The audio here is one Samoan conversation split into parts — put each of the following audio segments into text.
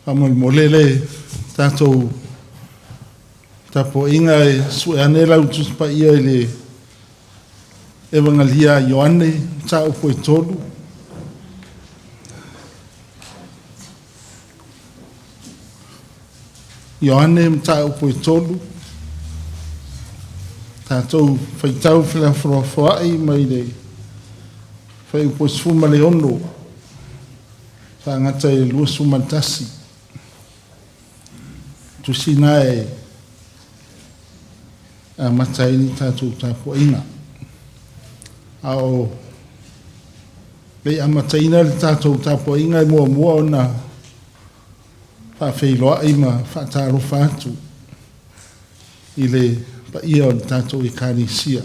Faamolemole le tatou tapuaiga e sue ane lau Tusi Paia i le Evagalia a Ioane, mataupu e 3. Ioane mataupu e 3. Tatou faitau felafolafoai mai le fuaiupu 16 faagata i le 21. Tusi na e amata ai le tatou tapuaiga. A o le i amataina le tatou tapuaiga e muamua ona faafeiloai ma faatalofa atu i le paia o le tatou Ekalesia,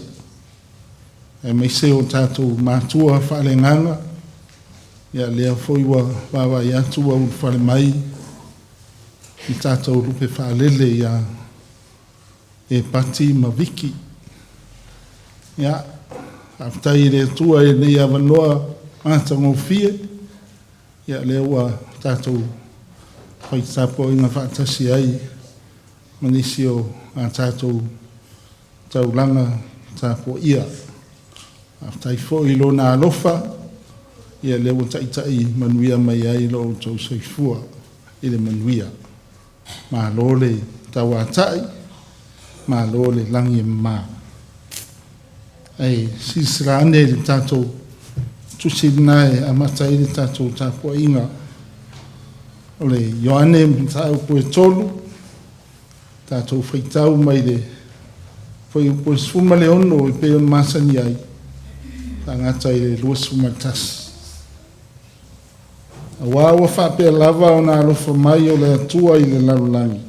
aemaise o tatou matua faaleagaga, ia lea foi ua vaavaai atu ua ulufale mai i tatou lupe faalele ia Epati ma Viki. Ia, faafetai i le Atua i lenei avanoa matagofie, ia lea ua tatou fai tapuaiga faatasi ai ma nisi o a tatou taulaga tapuaia. Faafetai foi i Lona alofa, ia lea ua taitai manuia mai ai lo outou soifua i le manuia. Malo le tauatai, malo le lagi e mama. Ae silasila ane i le tatou tusi lena e amata ai le tatou tapuaiga. O le Ioane mataupu e 3, tatou faitau mai le fuaiupu 16 e pei ona masani ai, faagata i le 21. Auā ua faapea lava ona alofa mai o le Atua i le lalolagi,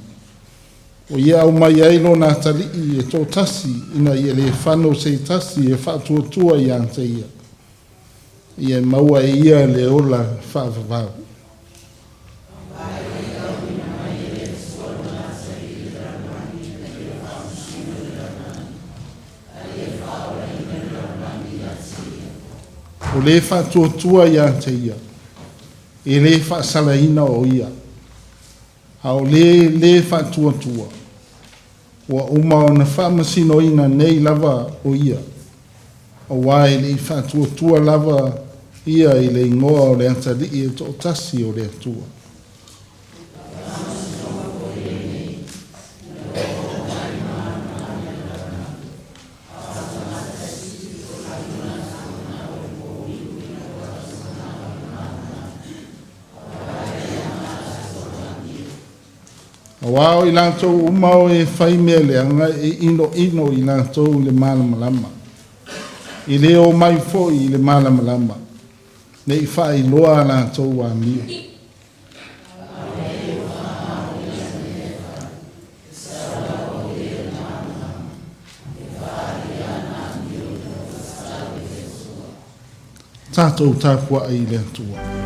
ua ia aumai ai lona atalii e toatasi ina ia le fano se tasi e faatuatua ia te ia, ia maua e ia le ola faavavau. O le faatuatua ia te ia, e le faasalaina o ia, a o le lē faatuatua, ua uma ona faamasinoina nei lava o ia, auā e le i faatuatua lava ia i le igoa o le Atalii e toatasi o le Atua. Auā o i latou uma o e fai mea leaga e inoino i latou i le malamalama, e le o mai foi i le malamalama, ne i faailoa a latou amio. Tatou tapuai i le Atua.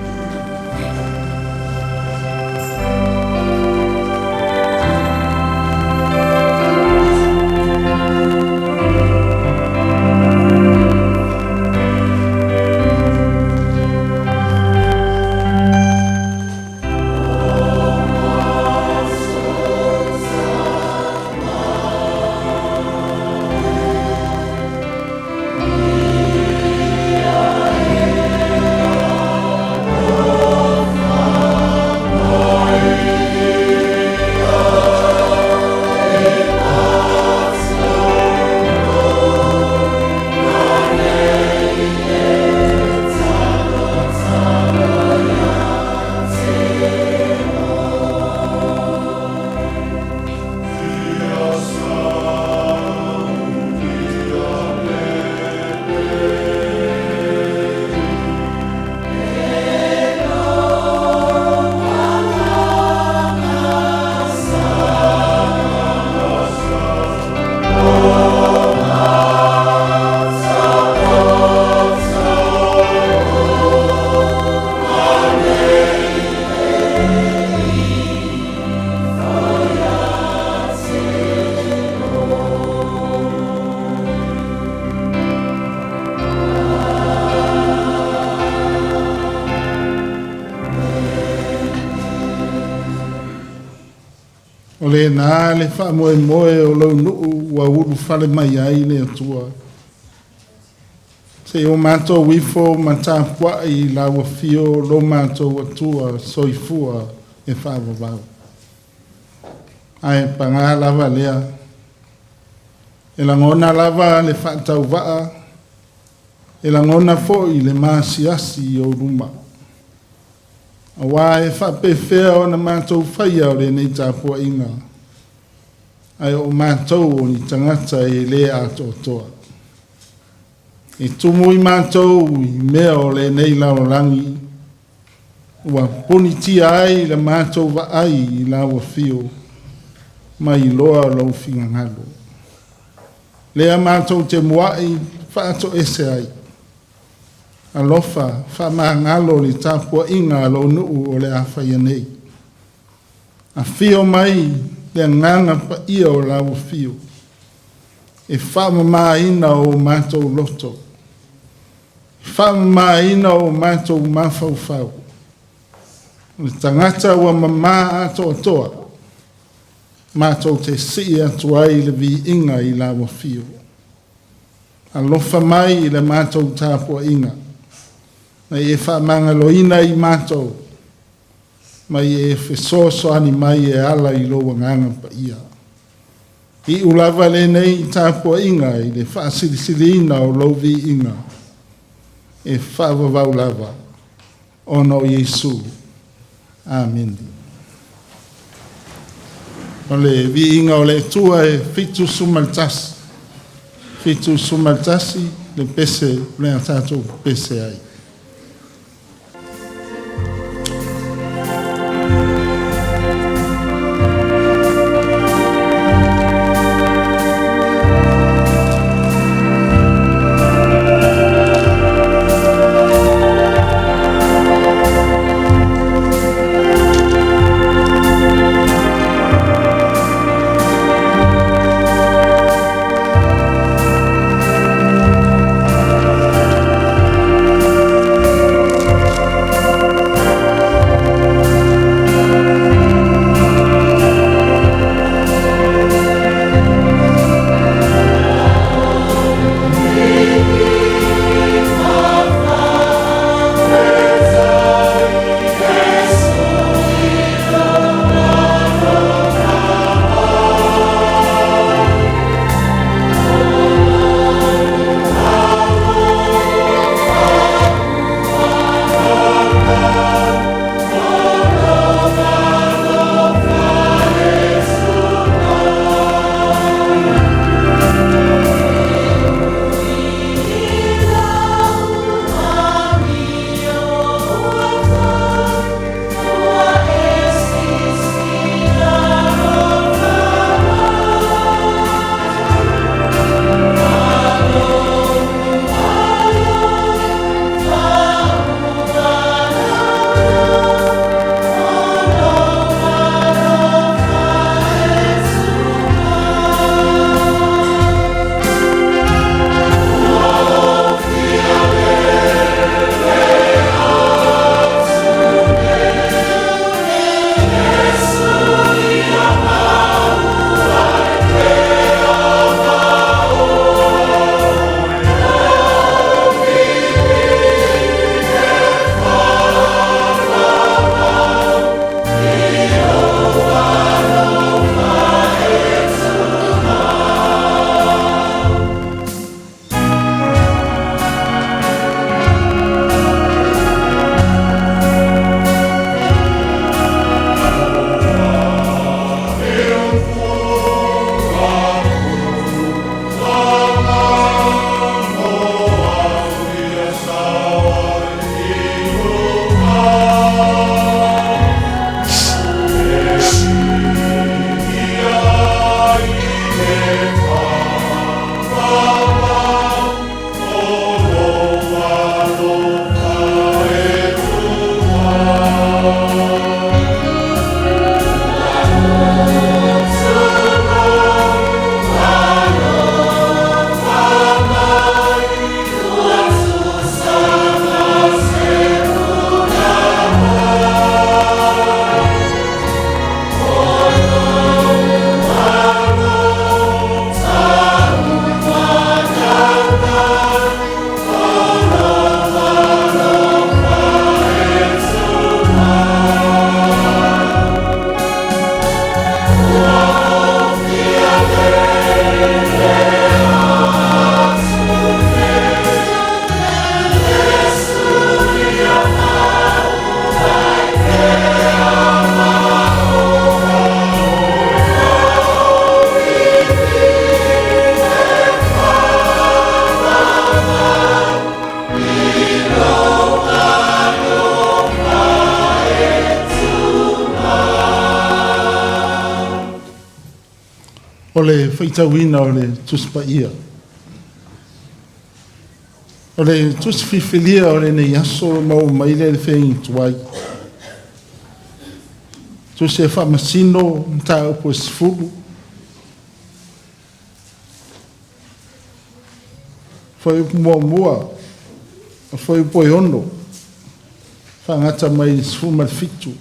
O lena le faamoemoe o lou nuu ua ulufale mai ai le Atua. Se i o matou ifo ma tapuai i lau afio lo matou Atua soifua e faavavau. Ae paga lava lea, e lagona lava le faatauvaa, e lagona foi le maasiasi i ou luma. Auā e faapefea ona matou faia o lenei tapuaiga, ae o matou o ni tagata e le atoatoa. E tumu i matou i mea o lenei lalolagi, ua punitia ai le matou vaai i lau afio ma iloa lou finagalo. Lea matou te muai faatoese ai. Alofa faamagalo le tapuaiga a lou nuu o le a faia nei. Afio mai le agaga paia o lau afio e faamamaina o matou loto, faamamaina o matou mafaufau. O le tagata ua mama atoatoa, matou te sii atu ai le viiga i lau afio. Alofa mai i le matou tapuaiga, ma e faamagaloina i matou, mai e fesoasoani mai e ala i lou agaga paia. Iu lava lenei tapuaiga i le faasilisiliina o lou viiga, e faavavau lava, ona o Iesu. Amene. O le viiga o le Atua e 71, 71 le pese o le a tatou pese ai. O le faitauina o le Tusi Paia. O le Tusi Filifilia o lenei aso maua mai lea i le feagaiga tuai. Tusi e faamasino mataupu e 10, fuaiupu 1, fuaiupu e 6, faagata mai le 17.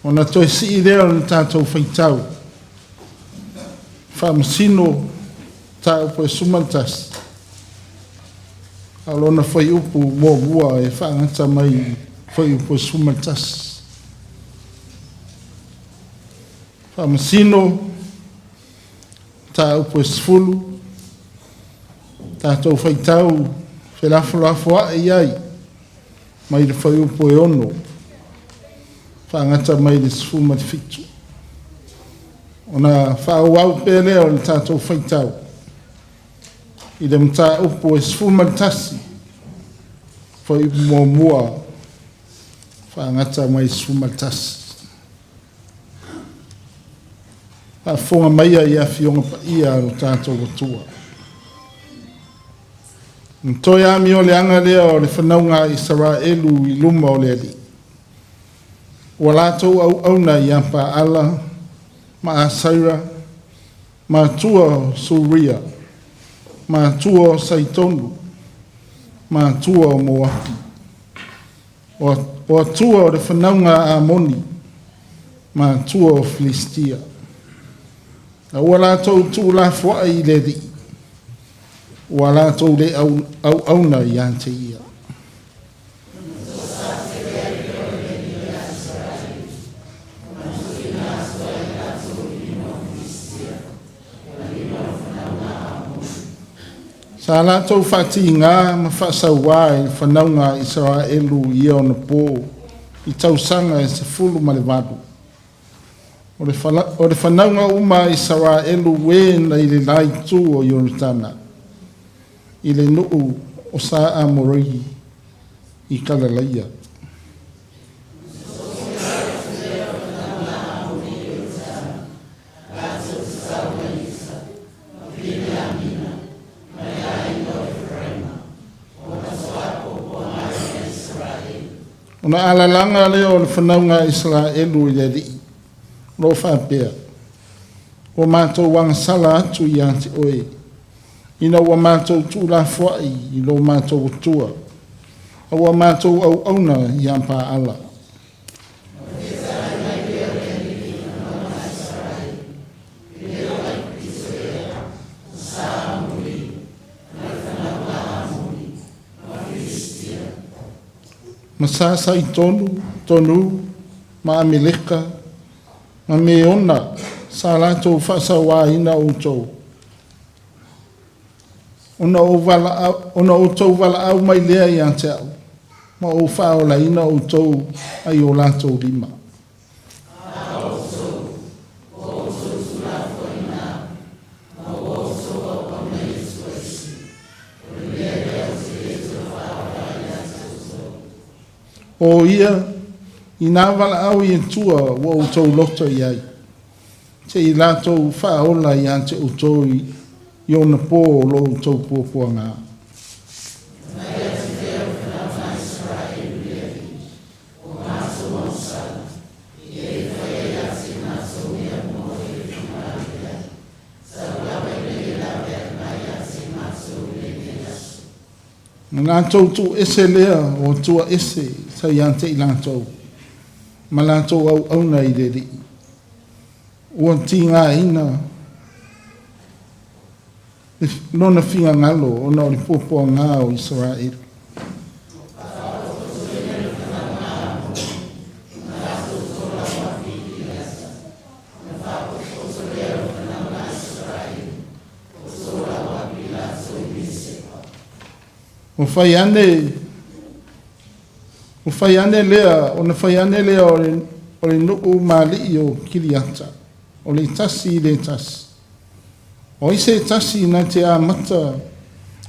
Ona toe sii lea o le tatou faitau, faamasino mataupu e 11, a o lona fuaiupu 1 e faagata mai fuaiupu e 11. Faamasino mataupu e 10, tatou faitau felafolafoai ai mai le fuaiupu e 6, faagata mai le 17. Ona faaauau pea lea o le tatou faitau i le mataupu e 11, fuaiupu 1, faagata mai le 11. Faafofoga maia i Afioga Paia a lo tatou Atua. Na toe amioleaga lea o le fanauga a Isaraelu i luma o le Alii. Ua latou auauna ia Paala ma Asaira, matua o Suria, matua o Saitonu, matua o Moapi. O atua o le fanauga a Amoni, matua o Filistia. A ua latou tuulafoai i le Alii, ua latou le auauna ia te ia. Sa latou faatiga ma faasauā i le fanauga a Isaraelu i ia ona pō i tausaga e 18. O le fanauga uma a Isaraelu e nai le la itu o Ioritana i le nuu o Sa Amorei i Kalaleia. Ona alalaga lea o le fanauga a Isaraelu i le Alii, o lo o faapea, ua matou agasala atu ia te oe, ina ua matou tuulafoai i lo matou Atua, a ua matou auauna ia Paala. Ma sa Saitonu, Tonu, ma Ameleka, ma Meona, sa latou faasauāina outou. Ona outou valaau mai lea ia te au, ma ou faaolaina outou ai o latou lima. O ia, ina valaau i Atua ua outou loto i ai, se i latou faaola ia te outou i ona pō o lo outou puapuaga. Na latou tuuese lea o Atua ese sa ia te i latou, ma latou auauna i le Alii. Ua tigaina lona finagalo ona o le puapuaga o Isaraelu. Ua fai ane, ua fai ane lea, ona fai ane lea o le nuu ma alii o Kiriata, o le tasi i le tasi. O ai se tasi na te amata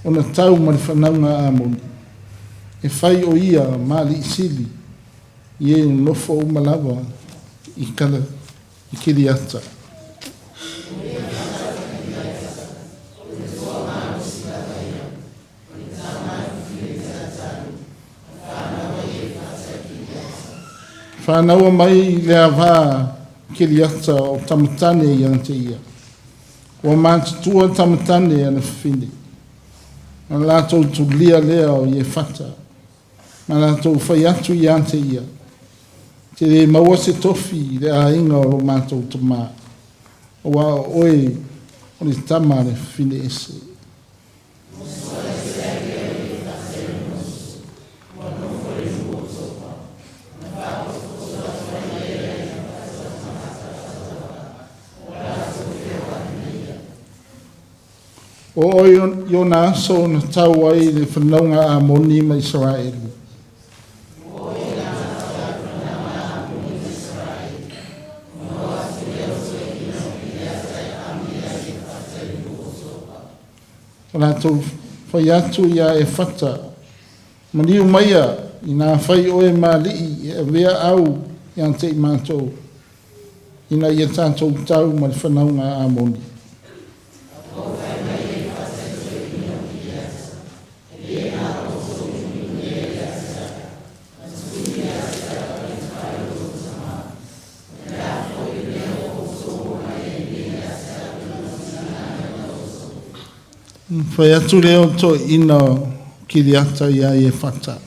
ona tau ma le fanauga a Amoni, e fai o ia ma alii sili i e nonofo uma lava i Kiriata. Fanaua mai le ava Kiriata o tamatane ia te ia. Ua matutua tamatane a le fafine. Na latou tulia lea o Iefata. Ma latou fai atu ia te ia. Te le maua se tofi i le aiga o lo matou tamā. Aua o oe o le tama a le fafine ese. O oe i ona aso na tau ai le fanauga a Amoni ma Isaraelu. O latou fai atu ia Iefata, maliu maia ina fai oe ma alii e avea au ia te i matou, ina ia tatou tau ma le fanauga a Amoni. Fai atu lea o toeaiina o Kiriata ia Iefata.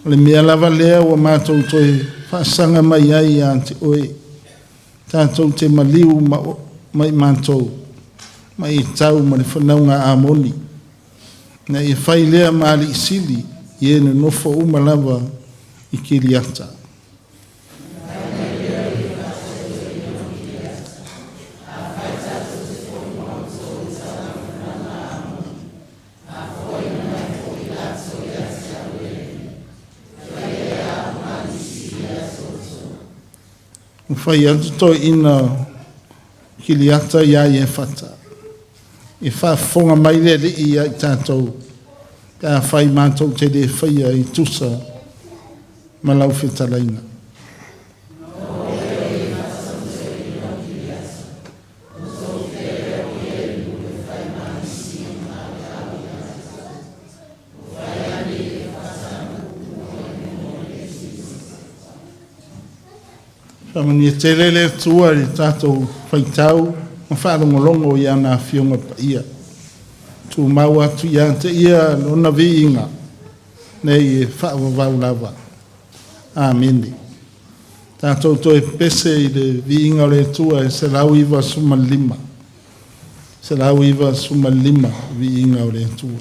O le mea lava lea ua matou toe faasaga mai ai ia te oe, tatou te maliu mai matou, ma e tau ma le fanauga a Amoni. Na ia fai lea ma alii sili, i e nonofo uma lava i Kiriata. Ua fai atu toeaiina Kiriata ia Iefata. E faafofoga mai le alii ia i tatou, pe afai matou te le faia i tusa ma lau fetalaiga. Faamanuia tele le Atua i le tatou faitau ma faalogologo i ana Afioga Paia. Tumau atu ia te ia lona viiga, nei e faavavau lava. Amene. Tatou toe pese i le viiga o le Atua e 195. 195 viiga o le Atua.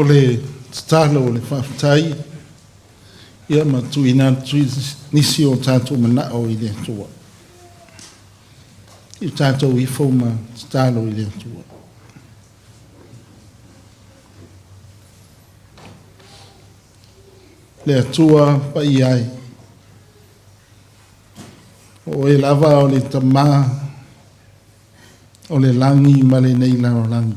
O le tatalo o le faafetai ia ma tuuina atu nisi o tatou manao i le Atua. I tatou ifo ma tatalo i le Atua. Le Atua paia ai. O oe lava o le Tamā o le lagi ma lenei lalolagi.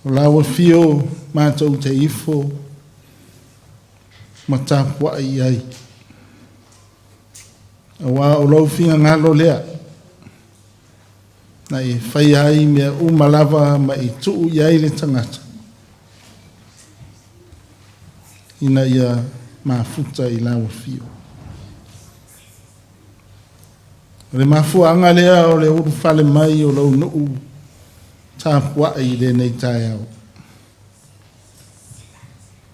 O lau afio matou te ifo ma tapuai i ai. Auā o lou finagalo lea, na e faia ai mea uma lava ma e tuu i ai le tagata, ina ia mafuta i lau afio. O le mafuaaga lea o le ulufale mai o lou nuu tapuai i lenei taeao.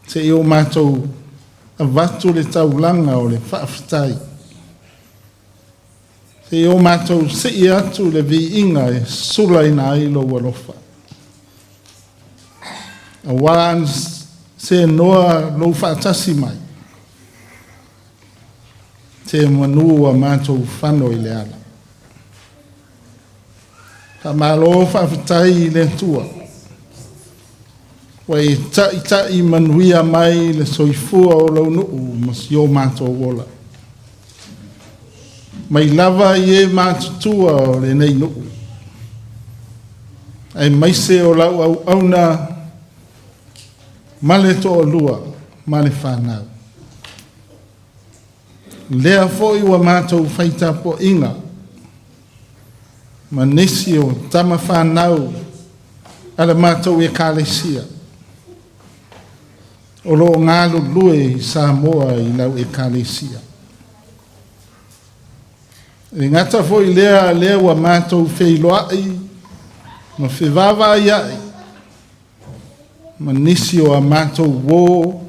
Seia o matou avatu le taulaga o le faafetai. Seia o matou sii atu le viiga e sulaina ai lou alofa. Auā senoa lou faatasi mai, te manu a matou fano i le ala. Faamalo faafetai i le Atua. Ua e taita'i manuia mai le soifua o lou nuu ma si o matou ola. Mai lava i e matutua o lenei nuu. Aemaise o lau auauna ma le toalua ma le fanau. Lea foi ua matou fai tapuaiga ma nisi o tama fanau a le matou ekalesia o lo o galulue i Samoa i lau ekalesia. E gata foi lea lea ua matou feiloai ma fevaavaaiai ma nisi o a matou uō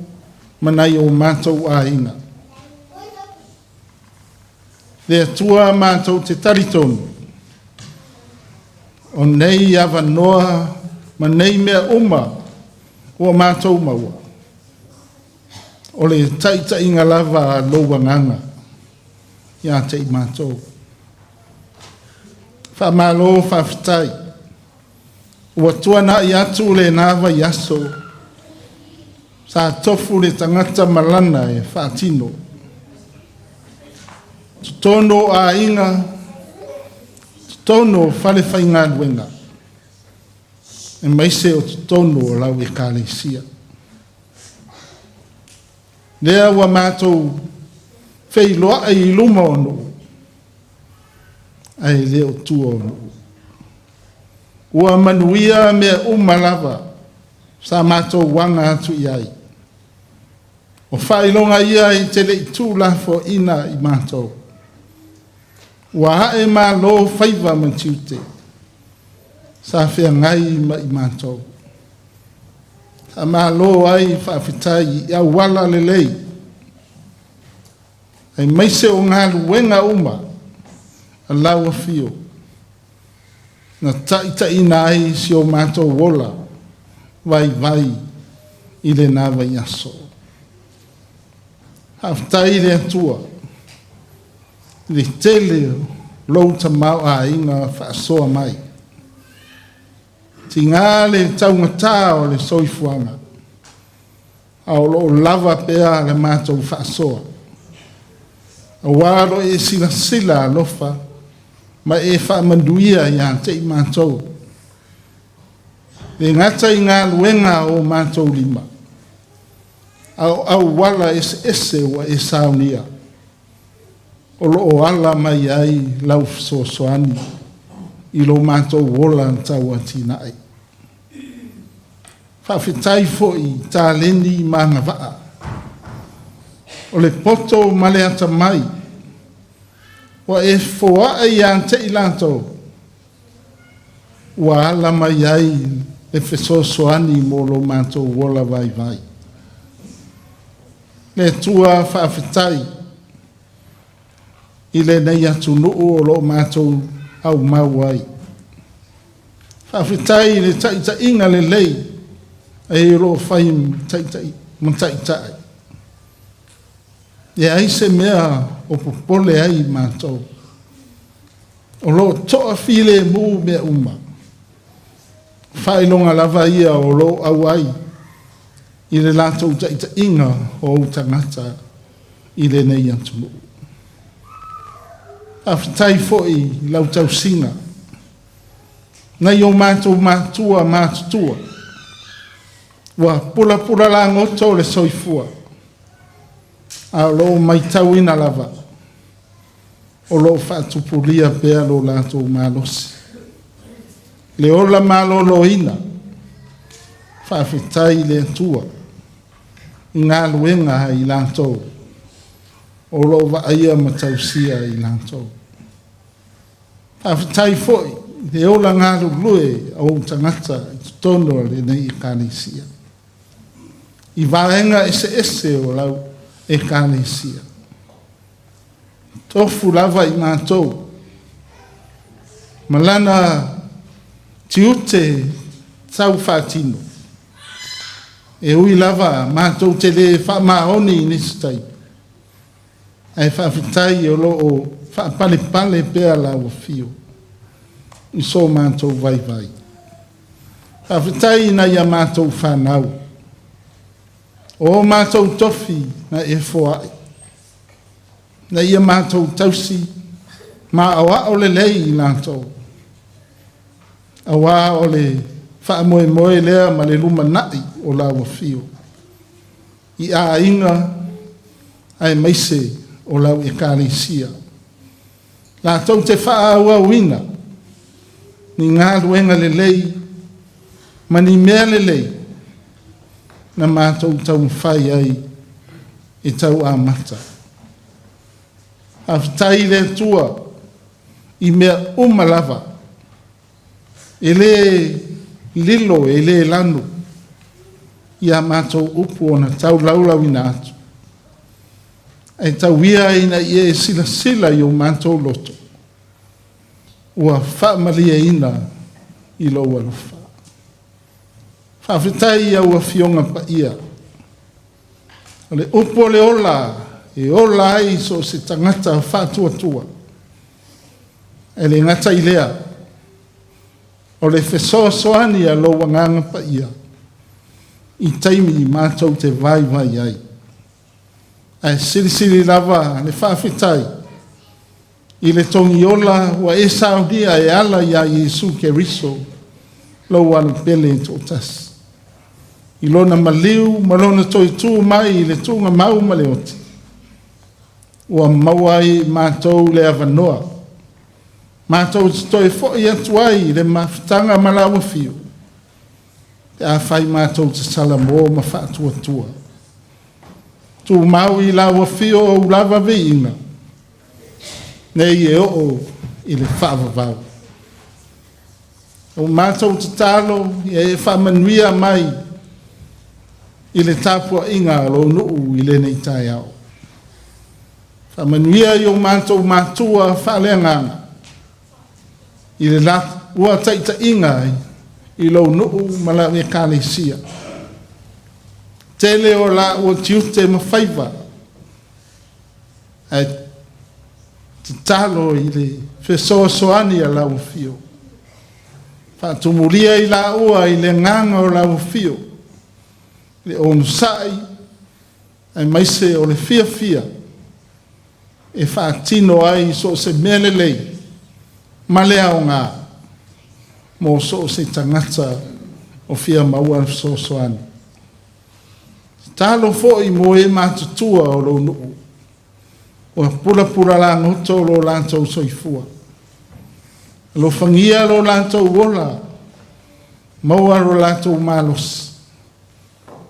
ma nai o matou aiga. Le Atua matou te talitonu, o nei avanoa ma nei mea uma ua matou maua, o le taitaiga lava a lou agaga ia te i matou. Faamalo faafetai. Ua tuanai atu lena vaiaso, sa tofu le tagata malana e faatino. Totonu o aiga, totonu o fale faigaluega, aemaise o totonu o lau ekalesia. Lea ua matou feiloai i luma o nuu, ae le o tua o nuu. Ua manuia mea uma lava sa matou aga atu i ai. O faailoga ia i te le i tuulafoaina i matou. Ua ae malo faiva ma tiute sa feagai ma i matou. Faamalo ai faafetai i auala lelei, aemaise o galuega uma a lau afio na taitaiina ai si o matou ola vaivai i lena vaiaso. Faafetai i le Atua i le tele o lou tamaoaiga faasoa mai. Tiga le taugatā o le soifuaga, a o lo o lava pea le matou faasoa. Auā lo e silasila alofa ma e faamanuia ia te i matou. Le gata i galuega o matou lima, a o auala eseese ua e saunia, o lo o ala mai ai lau fesoasoani i lo matou ola tauatiae. Faafetai foi i taleni ma agavaa, o le poto ma le atamai, ua e foai ia te i latou, ua ala mai ai le fesoasoani mo lo matou ola vaivai. Le Atua faafetai i lenei atunuu o lo o matou aumau ai. Faafetai i le taitaiga lelei E o loo fai ma taitai. E ai se mea o popole ai matou. O loo toafilemu mea uma. Faailoga lava ia o lou auai i le latou taitaiga o ou tagata i lenei atunuu. Faafetai foi i lau tausiga nai o matou matua matutua ua pulapula lagoto le soifua, a o loo matauina lava o loo faatupulia pea lo latou malosi, le ola maloloina. Faafetai i le Atua i galuega a i latou o loo vaaia ma tausia i latou. Faafetai foi le ola galulue o ou tagata i totonu o lenei Ekalesia i vaega eseese o lau Ekalesia. Tofu lava i matou ma lana tiute tau faatino. E ui lava matou te le faamaoni i nisi taimi, ae faafetai o loo faapalepale pea lau afio i so matou vaivai. Faafetai i nai a matou fanau, o matou tofi na e foai, na ia matou tausi ma aoao lelei i latou, auā o le faamoemoe lea ma le lumanai o lau afio i aiga aemaise o lau Ekalesia. Latou te faaauauina ni galuega lelei ma ni mea lelei na matou taumafai ai e tau amata. Faafetai i le Atua i mea uma lava, e le lilo e le lanu ia matou upu ona taulaulauina atu, ae tau ia ina ia e silasila i o matou loto ua faamalieina i lou alofa. Faafetai i au Afioga Paia, o le upu o le ola e ola ai so o se tagata faatuatua. E le gata i lea, o le fesoasoani a lou Agaga Paia i taimi matou te vaivai ai. Ae silisili lava le faafetai i le togiola ua e saunia e ala ia Iesu Keriso, lou Alupele e toatasi, i lona maliu ma lona toe tu mai i le tuugamau ma le oti, ua maua ai matou le avanoa, matou te toe foi atu ai i le mafutaga ma lau afio, pe afai matou te salamo ma faatuatua. Tumau i lau afio ou lava viiga, nei e oo i le faavavau. O matou tatalo ia e faamanuia mai i le tapuaiga a lou nuu i lenei taeao. Faamanuia i o matou matua faaleagaga i le ua taitaiga i lou nuu ma lau Ekalesia. Tele o laua tiute ma faiva, ae tatalo i le fesoasoani a lau afio. Faatumulia i laua i le agaga o lau afio, le onosai aemaise o le fiafia e faatino ai so o se mea lelei ma le aoga mo so o se tagata o fia maua le fesoasoani. Tatalo foi mo e matutua o lou nuu ua pulapula lagoto lo latou soifua. Alofagia lo latou ola, maua lo latou malosi,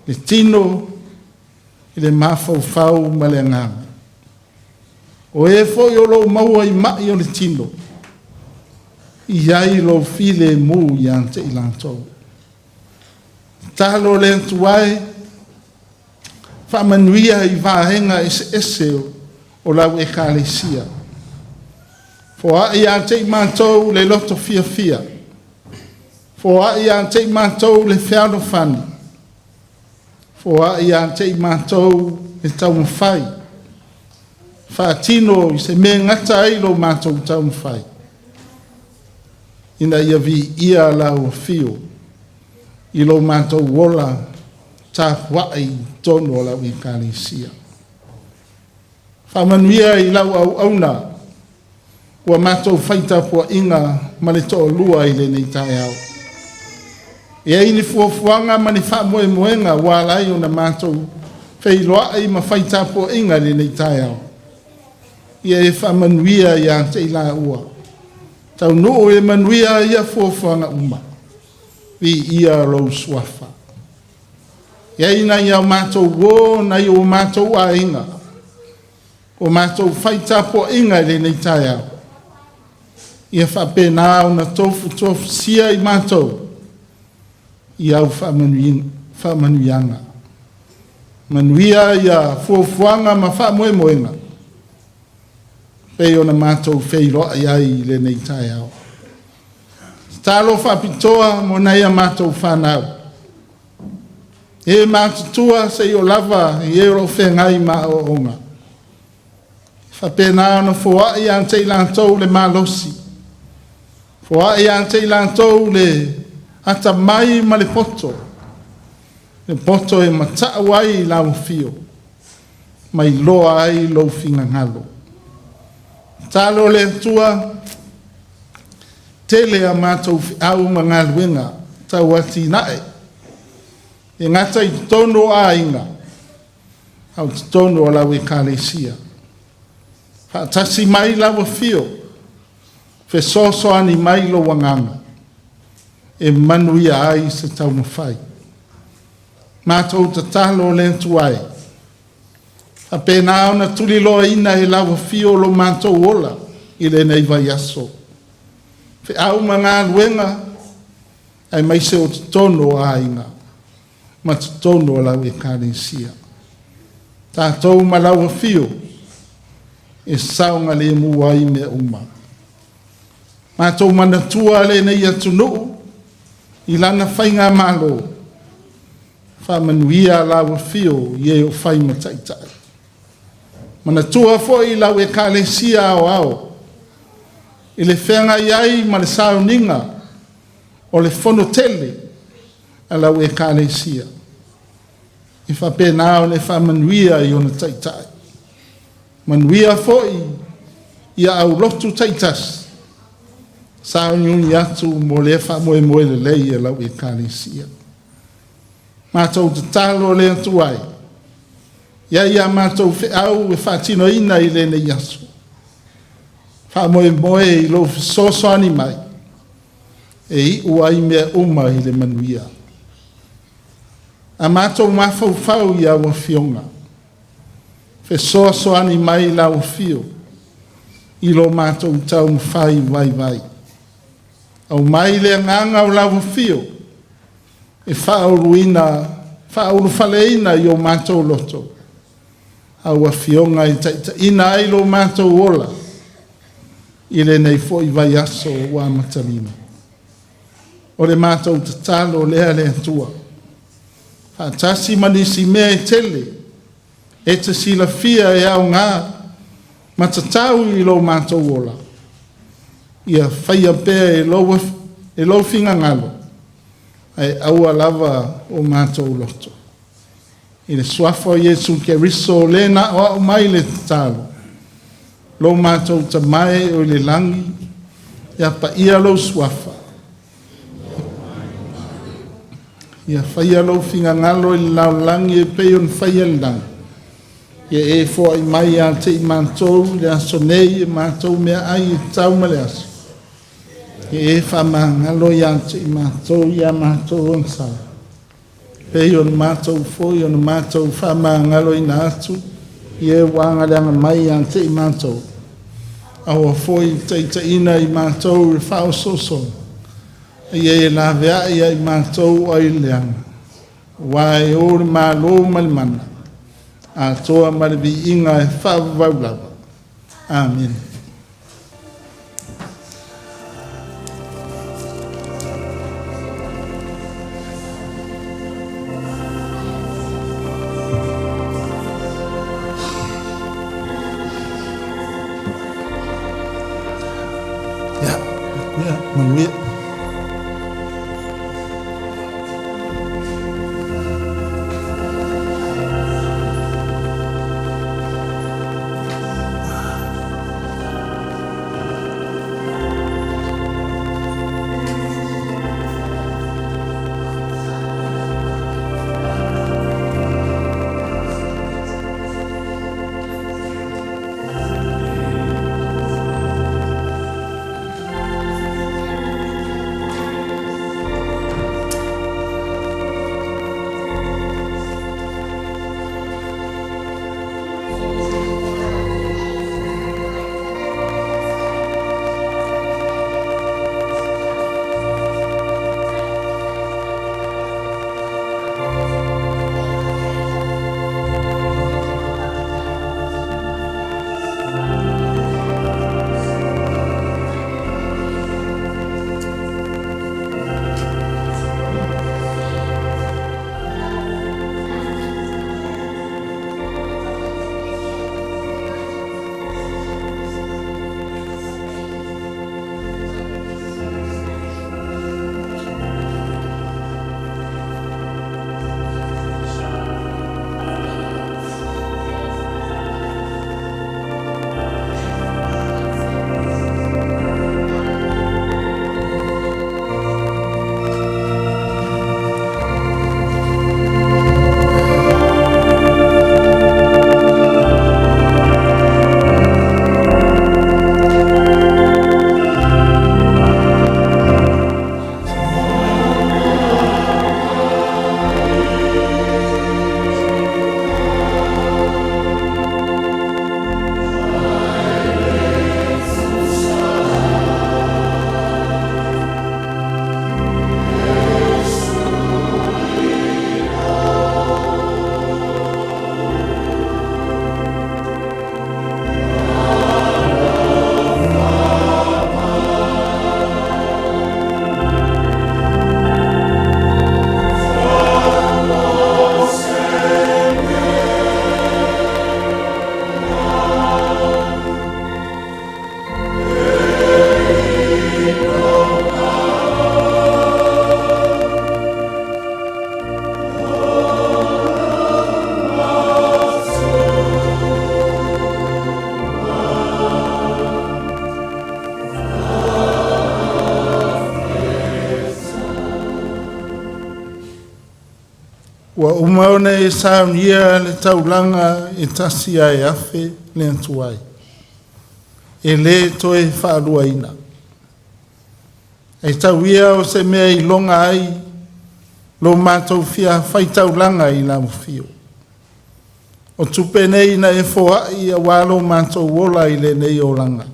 le tino i le mafaufau ma le agaga. O e foi o loo maua i mai o le tino, i ai lou filemu ia te i latou. Tatalo le Atua e faamanuia i vaega eseese o lau Ekalesia. Foai ia te i matou le loto fiafia, foai ia te i matou le fealofani. Foai ia te i matou le taumafai, faatino i se mea e gata ai lo matou taumafai, ina ia viia lau afio i lo matou ola tapuai i totonu o lau Ekalesia. Faamanuia i lau auauna ua matou fai tapuaiga ma le toalua i lenei taeao. E i ai ni fuafuaga ma ni faamoemoega ua ala ai ona matou feiloai ma fai tapuaiga i lenei taeao. Ia e faamanuia ia te i laua. Taunuu i le manuia ia fuafuaga uma. Viia lou suafa. E i ai nai a matou uo, nai o matou aiga, o matou fai tapuaiga i lenei taeao. Ia faapena ona tofutofusia i matou i au faamanuiaga. Manuia ia fuafuaga ma faamoemoega pei ona matou feiloai ai i lenei taeao. Tatalo faapitoa mo nai a matou fanau. E matutua seia lava i e o lo o feagai ma aoaoga. Faapena ona foai ia te i latou le malosi, foai ia te i latou le atamai ma le poto, le poto e matau ai i lau afio, ma iloa ai lou finagalo. Tatalo le Atua, tele a matou feau ma galuega tau atinae, e gata i totonu o aiga, a o totonu o lau Ekalesia. Faatasi mai lau afio, fesoasoani mai lou agaga, e manuia ai se taumafai. Matou tatalo le Atua e, faapena ona tuliloaina e lau afio lo matou ola i lenei vaiaso. Feau ma galuega aemaise o totonu o aiga ma totonu o lau Ekalesia. Tatou ma lau afio e saogalemu ai mea uma. Matou manatua lenei atunuu i lana faigamalo, faamanuia lau afio i e o fai ma taitai. Manatua foi lau Ekalesia Aoao i le feagai ai ma le sauniga o le fono tele a lau Ekalesia. E faapena ona e faamanuia i ona taitai. Manuia foi ia aulotu taitasi, sauniuni atu mo lea faamoemoe lelei a lau Ekalesia. Matou tatalo le Atua e, ia ia matou feau e faatinoina i lenei aso. Faamoemoe i lou fesoasoani mai, e iu ai mea uma i le manuia. A matou mafaufau i au afioga, fesoasoani mai lau afio i lo matou taumafai vaivai. Aumai le agaga o lau afio e faauluina, faaulufaleina i o matou loto, au afioga e taitaiina ai lo matou ola i lenei foi vaiaso ua amatamea. O le matou tatalo lea le Atua, faatasi ma nisi mea e tele e te silafia e aoga ma tatau i lo matou ola, ia faia pea e lou finagalo, ae aua lava o matou loto. I le suafa o Iesu Keriso, le na aoao mai le tatalo, lo matou Tama e o i le lagi, ia paia lou suafa, ia faia lou finagalo i le lalolagi e pei ona faia i le lagi. Ia e foai mai ia te i matou i le aso nei e matou meaai e tatau ma le aso. Ia e faamagalo ia te i matou ia matou agasala, pei ona matou foi ona matou faamagaloina atu i e ua agaleaga mai ia te i matou. Aua foi le taitaiina i matou i le faaosoosoga, ia e laveai ia i matou ai le leaga, aua e o le Malo ma le mana, atoa ma le viiga e faavavau lava. Amene. Manuia. Ua uma ona e saunia le taulaga e tasi ae afe le atuai. E le toe faaluaina. E tau ia o se mea i loga ai lo matou fia faitaulaga i lau afio. O tupe nei na e foai auā lo matou ola i lenei olaga.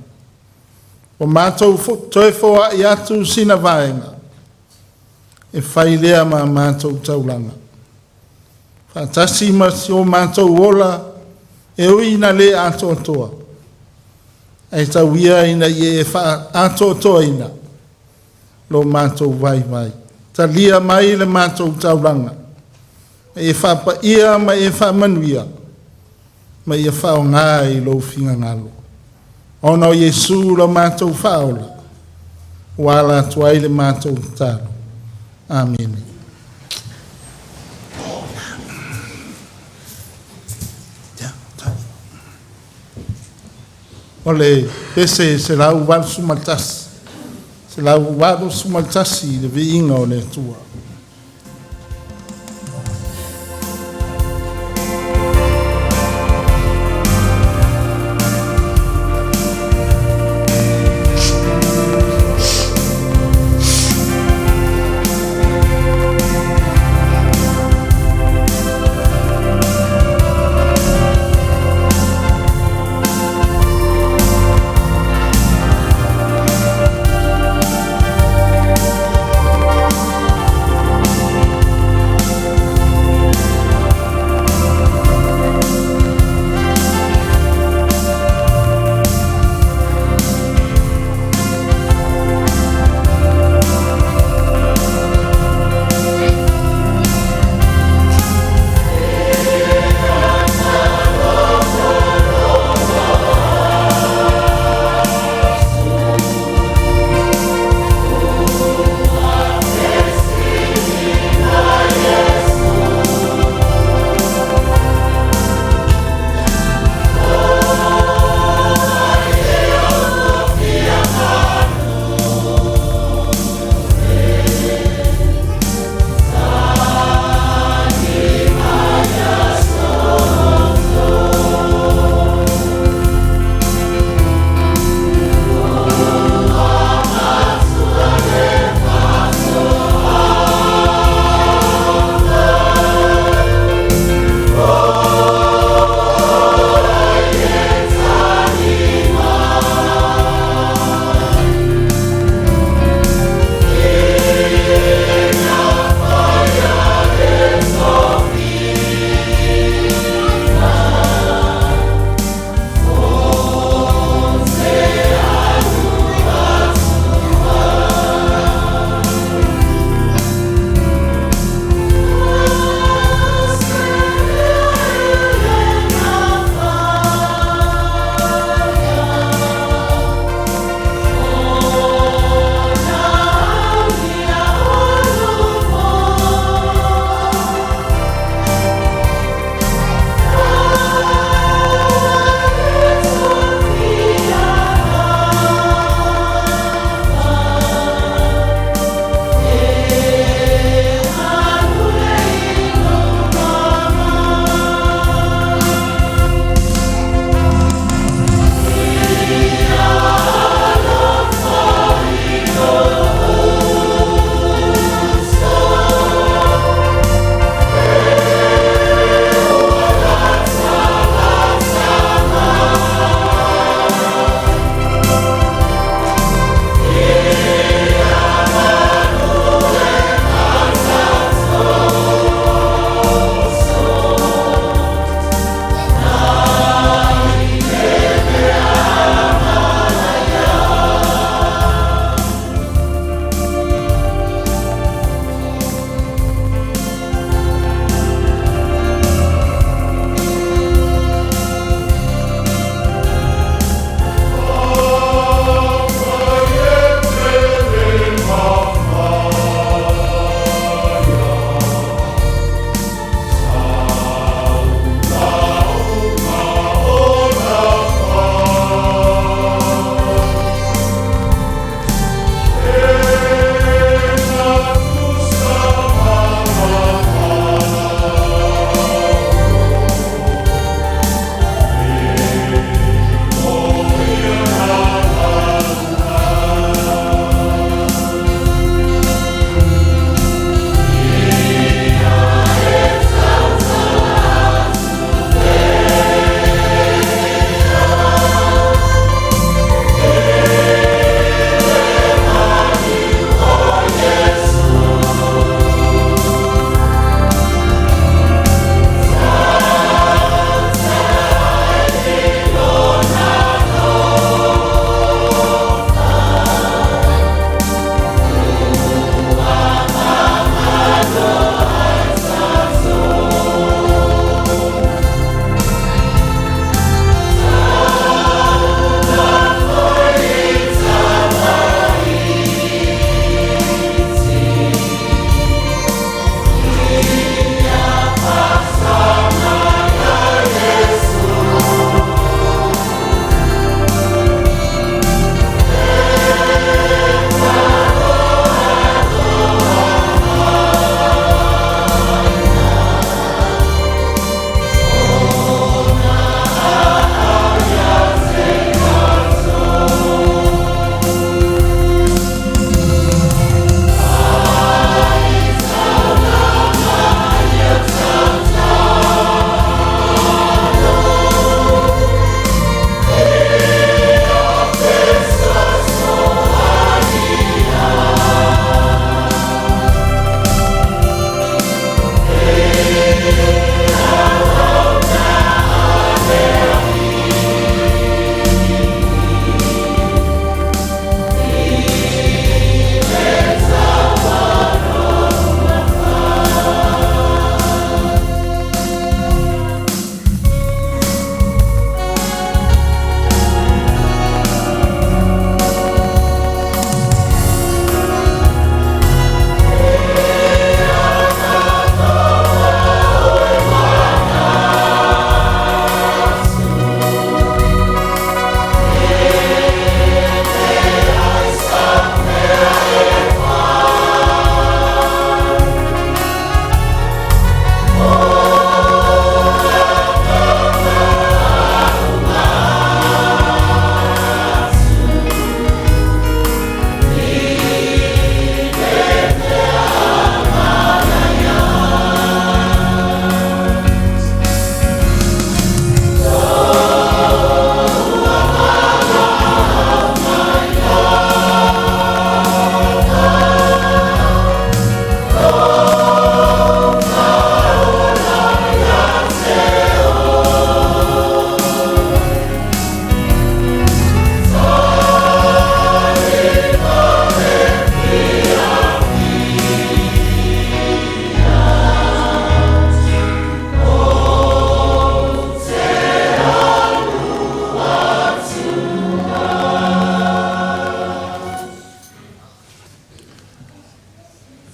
Ua matou toe foai atu sina vaega e fai lea ma matou taulaga. Faatasi ma si o matou ola e ui ina le atoatoa, ae tau ia ina ia e faaatoatoaina lo matou vaivai. Talia mai le matou taulaga, ma e faapaia ma e faamanuia, ma ia faaaoga i lou finagalo. Ona o Iesu lo matou faaola, ua ala atu ai le matou tatalo. Amene. O le pese 181, 181 le viiga o le Atua.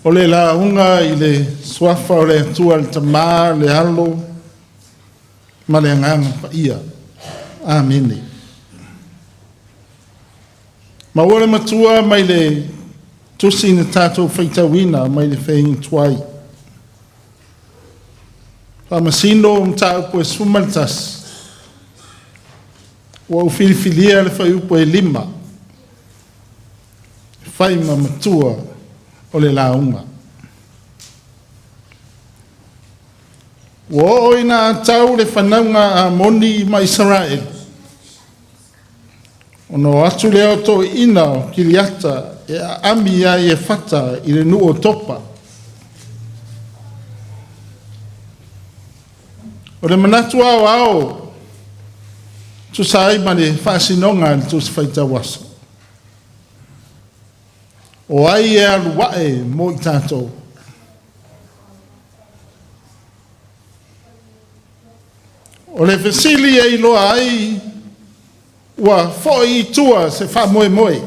O le lauga i le Suafa o le Atua le Tama, le Alo ma le Agaga Paia. Amene. Maua le matua mai le tusi na tatou faitauina mai le feaiga tuai. Faamasino mataupu e 11, ua ou filifilia le fuaiupu e 5 e fai ma matua o le lauga. Ua oo ina atau le fanauga a Amoni ma Isaraelu, ona o atu lea o toeaiina o Kiliata e aami ia Iefata i le nuu o Topa. O le manatu aoao tusa ai ma le faasinoga a le Tusi Faitau Aso. O ai e alu ae mo i tatou? O le fesili e iloa ai ua foi i tua se faamoemoe.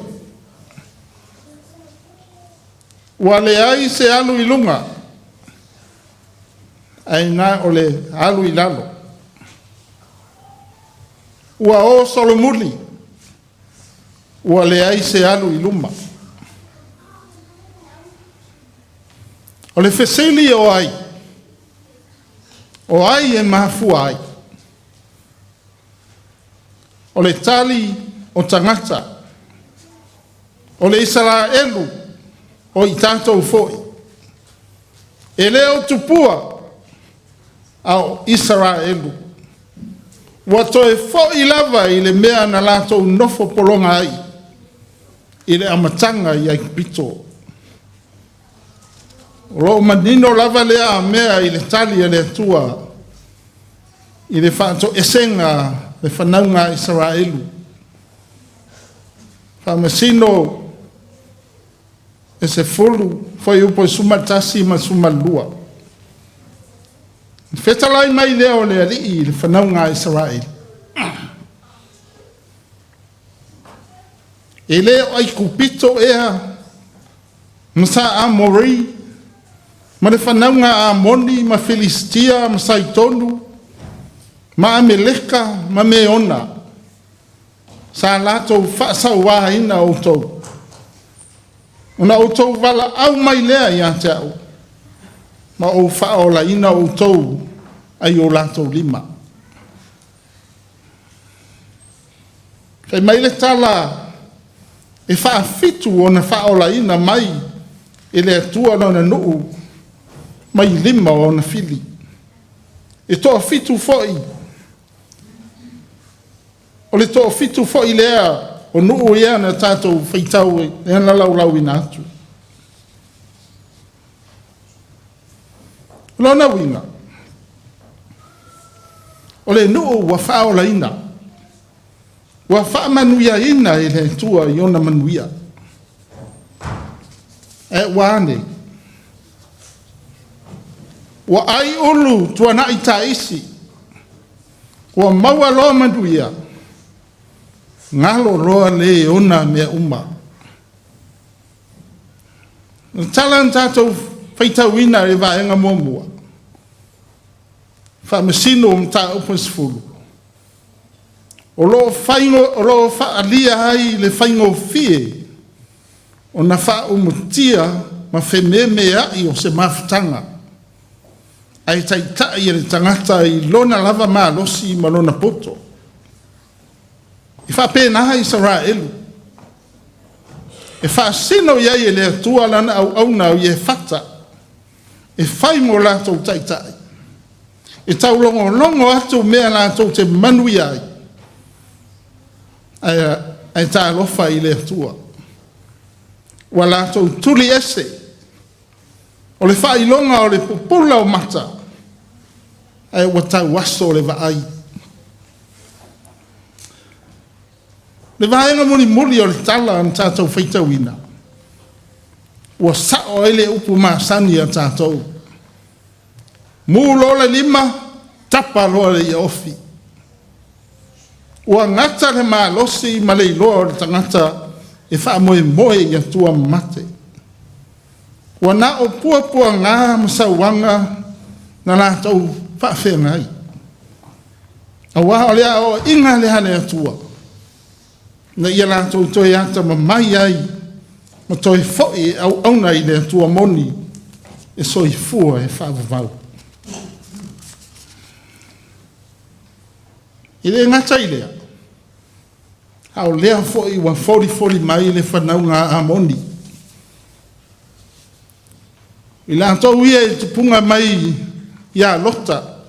Ua leai se alu i luga, ae na o le alu i lalo. Ua o solomuli, ua leai se alu i luma. O le fesili o ai? O ai e mafua ai? O le tali o tagata, o le Isaraelu, o i tatou foi. E le o tupua, a o Isaraelu. Ua toe foi lava i le mea na latou nofo pologa ai i le amataga i Aikupito. O lo o manino lava lea mea i le tali a le Atua i le faatoesega le fanauga a Isaraelu. Faamasino e 10, fuaiupu e 11 ma 12. Fetalai mai lea o le Alii i le fanauga a Isaraelu. E le o Aikupito ea ma sa Amori ma le fanauga a Amoni ma Filistia ma Saitonu ma Ameleka ma Meona sa latou faasauaina outou. Ona outou valaau mai lea ia te au, ma ou faaolaina outou ai o latou lima. Fai mai le tala e faafitu ona faaolaina mai e le Atua lona nuu mai lima o ona fili. E toafitu foi, o le toafitu foi lea o nuu ia na tatou faitau lea na laulauina atu. Lona uiga, o le nuu ua faaolaina, ua faamanuiaina e le Atua i ona manuia. Ae ua ane? Ua ai ulu tuanai taisi, ua maua loa manuia, galo loa le ona mea uma. O le tala na tatou faitauina i le vaega muamua, Faamasino o mataupu e 10, o lo o faaalia ai le faigofie ona faaumutia ma fememeai o se mafutaga, ae taitai e le tagata i lona lava malosi ma lona poto. E faapena Isaraelu, e faasino i ai e le Atua lana auauna o Iefata, e fai mo latou taitai, e taulogologo atu mea latou te manuia ai, ae talofa i le Atua. Ua latou tuli ese, o le faailoga o le pupula o mata, ae ua tauaso le vaai. Le vaega mulimuli o le tala na tatou faitauina, ua sao ai le upu masani a tatou. Mu loa le lima, tapa loa le iaofi. Ua gata le malosi ma le iloa o le tagata e faamoemoe i Atua mamate. Ua na o puapuaga ma sauaga na latou faafeagai, aua o le aoaiga lea a le Atua, ina ia latou toe atamamai ai ma toe foi e auauna i le Atua moni e soifua e faavavau. E le gata i lea, a o lea foi ua folifoli mai le fanauga a Amoni, i latou ia e tupuga mai ia Lota,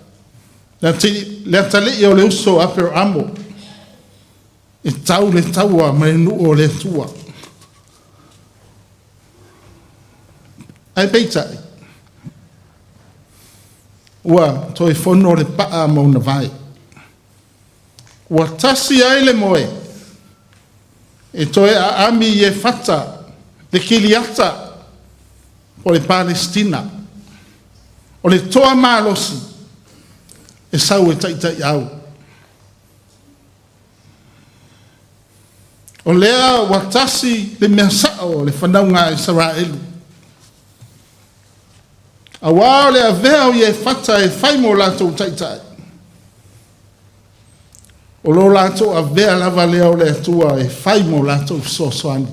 le atalii o le uso a Aperaamo, e tau le taua ma le nuu o le Atua. Ae peitai, ua toe fono le paa ma ona vae, ua tasi ai le moe, e toe aami Iefata le Kiliata o le Palesitina, o le toa malosi e sau e taitaiau. O lea ua tasi le mea sao o le fanauga a Isaraelu, aua o le avea o Iefata e fai ma o latou taitai, o lo latou avea lava lea o le Atua e fai ma o latou fesoasoani.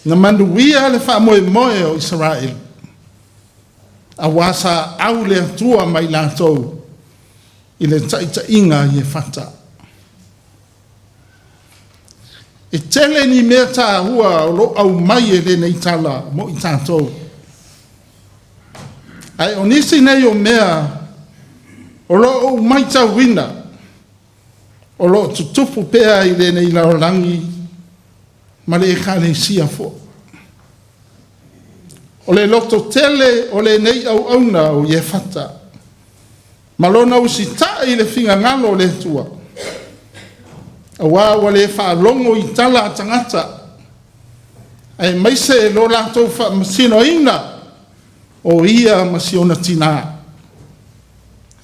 Na manuia le faamoemoe o Isaraelu, aua sa au le Atua ma i latou i le taitaiga a Iefata. E tele ni mea taua o lo o aumai e lenei tala mo i tatou. Ae o nisi nei o mea o lo o ou matauina o lo o tutupu pea i lenei lalolagi ma le Ekalesia foi. O le lototele o lenei auauna o Iefata ma lona usitai i le finagalo o le Atua, aua ua le faalogo i tala a tagata, aemaise lo latou faamasinoina o ia ma si ona tina,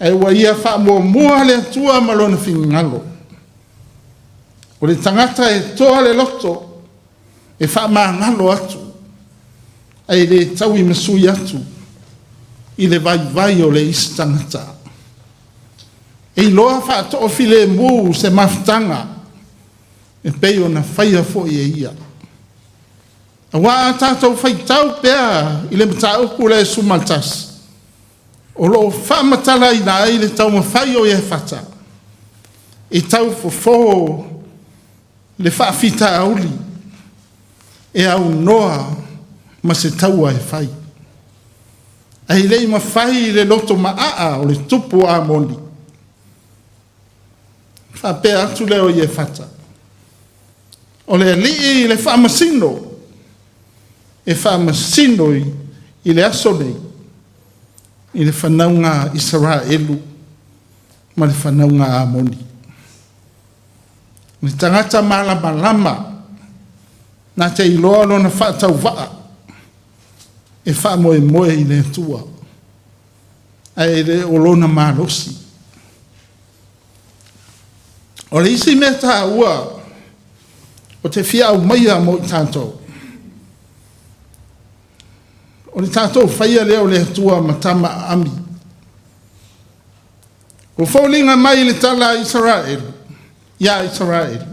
ae ua ia faamuamua le Atua ma lona finagalo. O le tagata e toa le loto, e faamagalo atu, ae le tauimasui atu i le vaivai o le isi tagata. E iloa faatoafilemu se mafutaga e pei ona faia foi e ia. Aua a tatou faitau pea i le mataupu lea 11, o lo o faamatalaina ai le taumafai o Iefata e taufofo le faafitauli e aunoa ma se taua e fai. Ae le i mafai i le loto maaa o le tupu o Amoni, faapea atu lea o Iefata, o le alii le faamasino, e faamasino i le aso nei i le fanauga a Isaraelu ma le fanauga a Amoni. O le tagata malamalama na te iloa lona faatauvaa e faamoemoe i le Atua, ae le o lona malosi. O le isi mea taua ou te fia aumaia mo i tatou, o le tatou faia lea o le Atua ma tama aami. Ua foliga mai i le tala a Isaraelu, ia Isaraelu,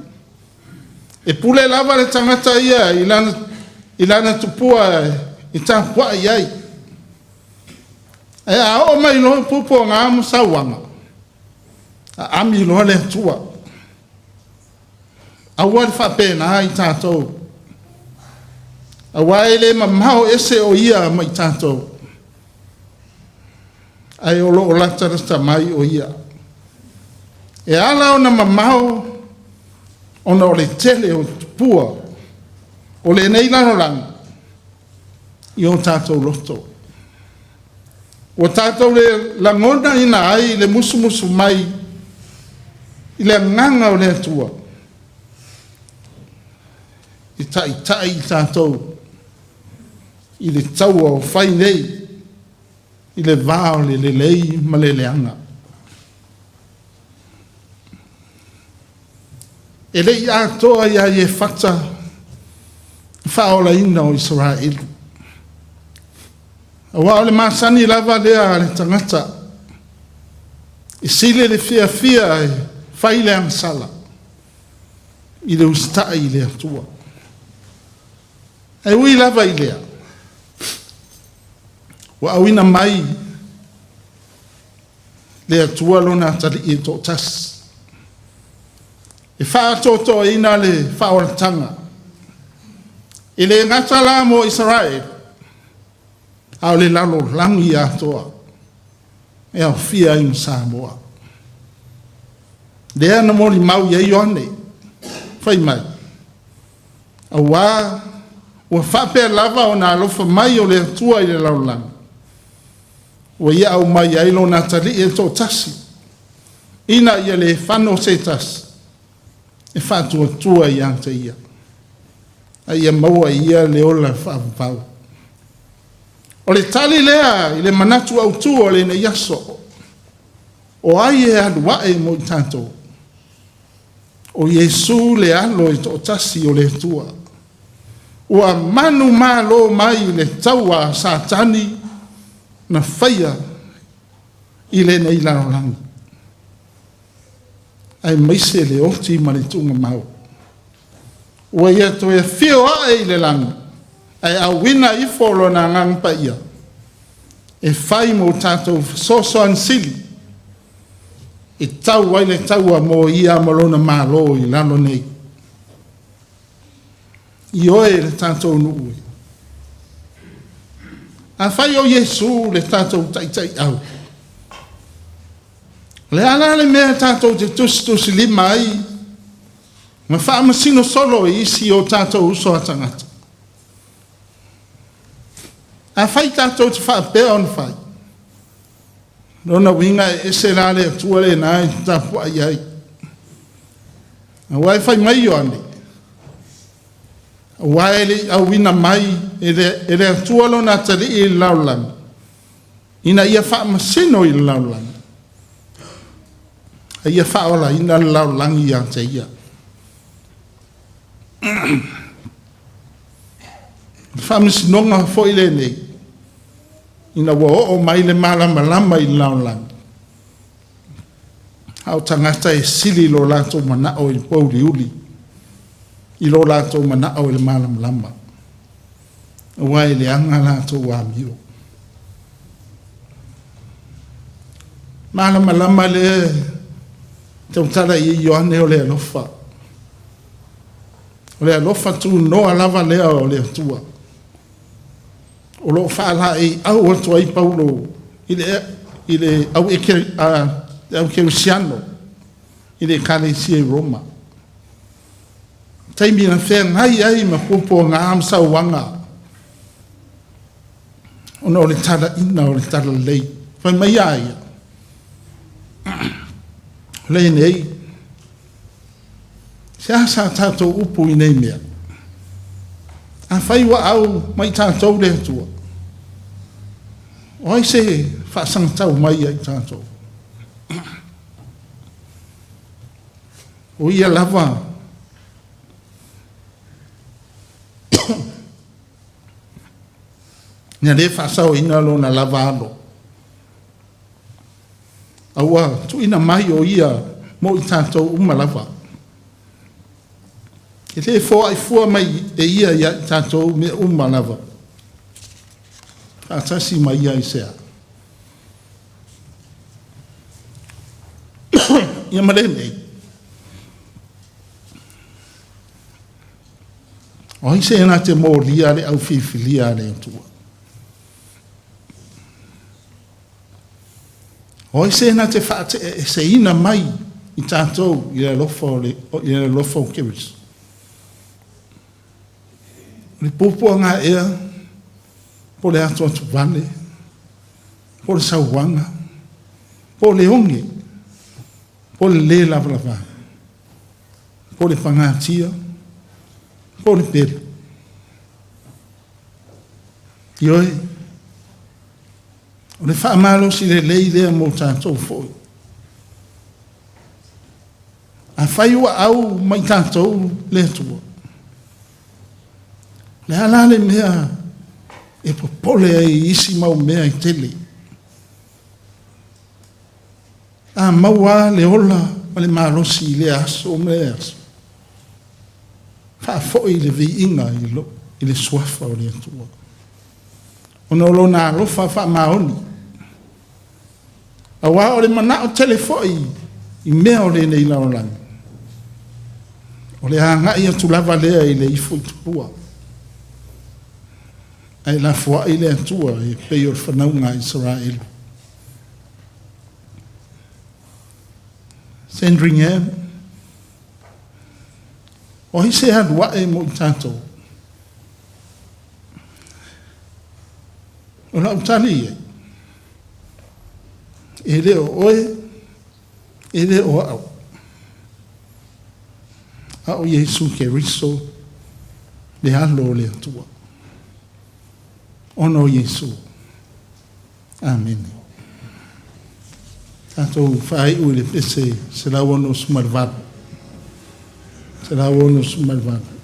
e pule lava le tagata ia i lana tupua e tapuai i ai. Ae a oo mai loa puapuaga ma sauaga, aami loa le Atua. Aua le faapena i tatou, aua e le mamao ese o ia ma i tatou, ae o lo o latalata mai o ia. E ala ona mamao ona o le tele o tupua o lenei lalolagi i o tatou loto. Ua tatou le lagonaina ai le musumusu mai i le agaga o le Atua e taitai i tatou i le taua o fai nei i le va o le lelei ma le leaga. E le i atoa ia Iefata le faaolaina o Isaraelu. Aua o le masani lava lea a le tagata, e sili le fiafia e fai le agasala i le usitai i le Atua. Ae ui lava i lea, ua auina mai le Atua lona Atalii e toatasi, e faaatoatoaina le faaolataga, e le gata la mo Isaraelu, a o le lalolagi atoa e aofia ai ma Samoa. Lea na molimau i ai Ioane, fai mai, aua ua faapea lava ona alofa mai o le Atua i le lalolagi, ua ia aumai ai lona Atalii e toatasi, ina ia le fano se tasi e faatuatua ia te ia, a ia maua e ia le ola faavavau. O le tali lea i le manatu autu o lenei aso, o ai e alu ae mo i tatou? O Iesu le alo e toatasi o le Atua, ua manumalo mai i le taua a Satani na faia i lenei lalolagi, aemaise le oti ma le tuugamau. Ua ia toe afio ae i le lagi, ae auina ifo lona Agaga Paia e fai mo tatou fesoasoani sili e tau ai le taua mo ia ma lona Malo i lalo nei. Ioe le tatou nuu e. Afai o Iesu le tatou taitaiau, o le a la le mea tatou te tusitusilima ai ma faamasino solo i isi o tatou uso a tagata? Afai tatou te faapea ona fai, lona uiga e ese la le Atua lena e tapuai ai. Aua e fai mai Ioane, aua e le i auina mai e le Atua lona Atalii i le lalolagi, ina ia faamasino i le lalolagi, a ia faaolaina le lalolagi ia te ia. O le faamasinoga foi lenei, ina ua oo mai le malamalama i le lalolagi, a o tagata e sili lo latou manao i le pouliuli i lo latou manao i le malamalama, aua e leaga latou amio. Malamalama lea tautala i Ioane o le alofa. O le alofa tunoa lava lea o le Atua. O lo o faalaeiau atu ai Paulo i le au kerisiano i le Ekalesia i Roma. Taimi na feagai ai ma puapuaga ma sauaga ona o le talaina o le talalelei. Fai mai a ia, o lenei, se a sa tatou upu i nei mea? Afai ua au mai tatou le Atua, o ai se faasagatau mai ia i tatou? O ia lava na le faasaoina lona lava alo, a ua tuuina mai o ia mo i tatou uma lava. E le foai fua mai e ia ia i tatou mea uma lava, faatasi ma ia i sea. Ia ma lenei, o ai se na te molia le au filifilia a le Atua? O ai se na te faateeseina mai i tatou i le alofa o le, i le alofa o Keriso? O le puapuaga ea, po o le atuatuvale, po o le sauaga, po o le oge, po o le lē lavalava, po o le pagatia, po o le pelu. Ioe, o le faamalosi lelei lea mo tatou foi. Afai ua au mai tatou le Atua, le a la le mea E popole ai i isi mau mea e tele. A maua lava le ola ma le malosi i lea aso ma lea aso, faafoi le viiga i le Suafa o le Atua, ona o Lona alofa faamaoni, aua o le manao tele foi i mea o lenei lalolagi, o le agai atu lava lea i le ifo i tupua, ae lafoai le Atua e pei o le fanauga a Isaraelu. Sandringham, o ai se alu ae mo i tatou? O lau tali i ai, e le o oe, e le o au, a o Iesu Keriso le alo o le Atua. Ona o Iesu. Amene. Tatou faaiu i le pese 168. 168.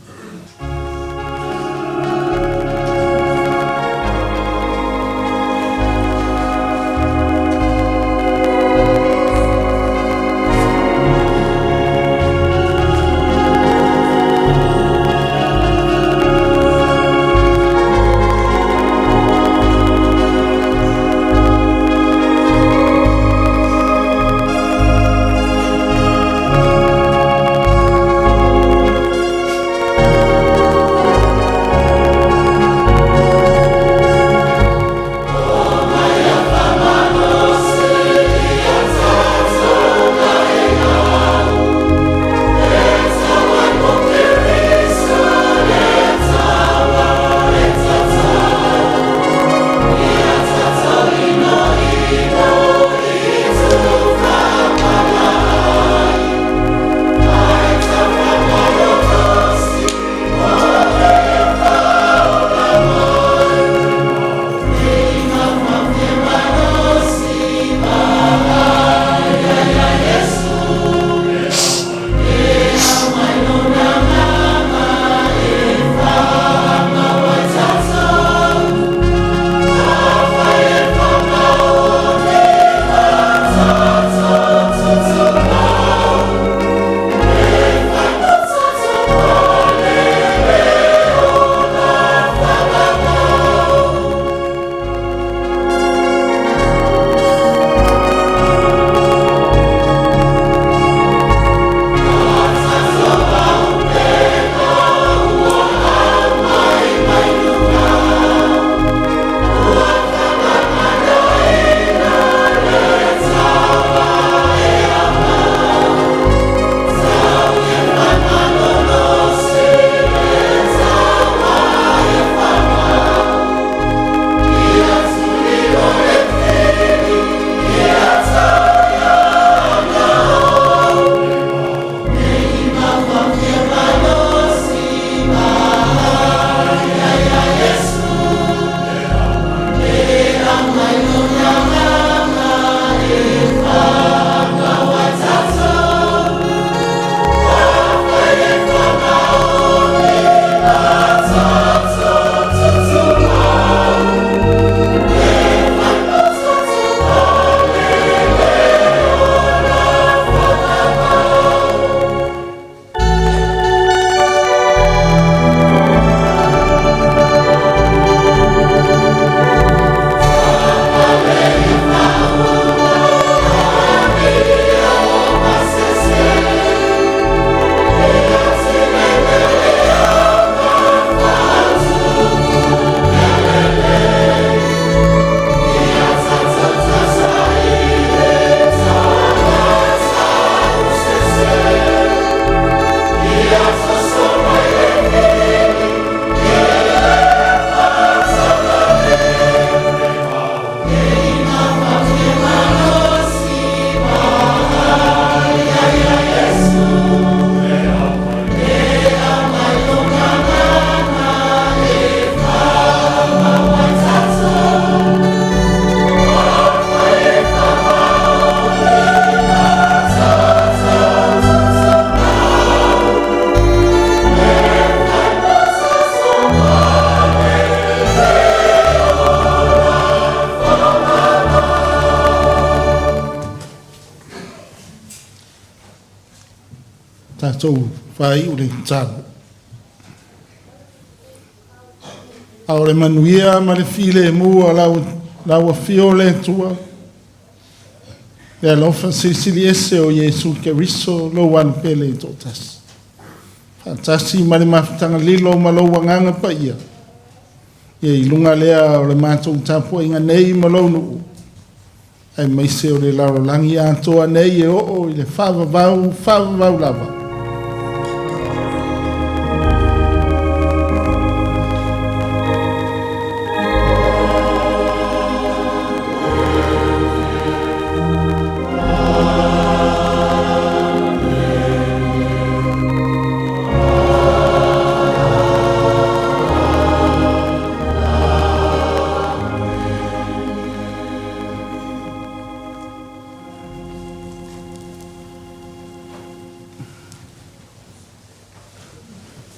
tatou faaiu le tatalo. A o le manuia ma le filemu o lau Afio o le Atua, le alofa silisili ese o Iesu Keriso lou Alu Pele e toatasi, faatasi ma le mafutaga lilo ma lou Agaga Paia, ia i luga lea o le matou tapuaiga nei ma lou nuu, aemaise o le lalolagi atoa nei e oo i le faavavau, faavavau lava.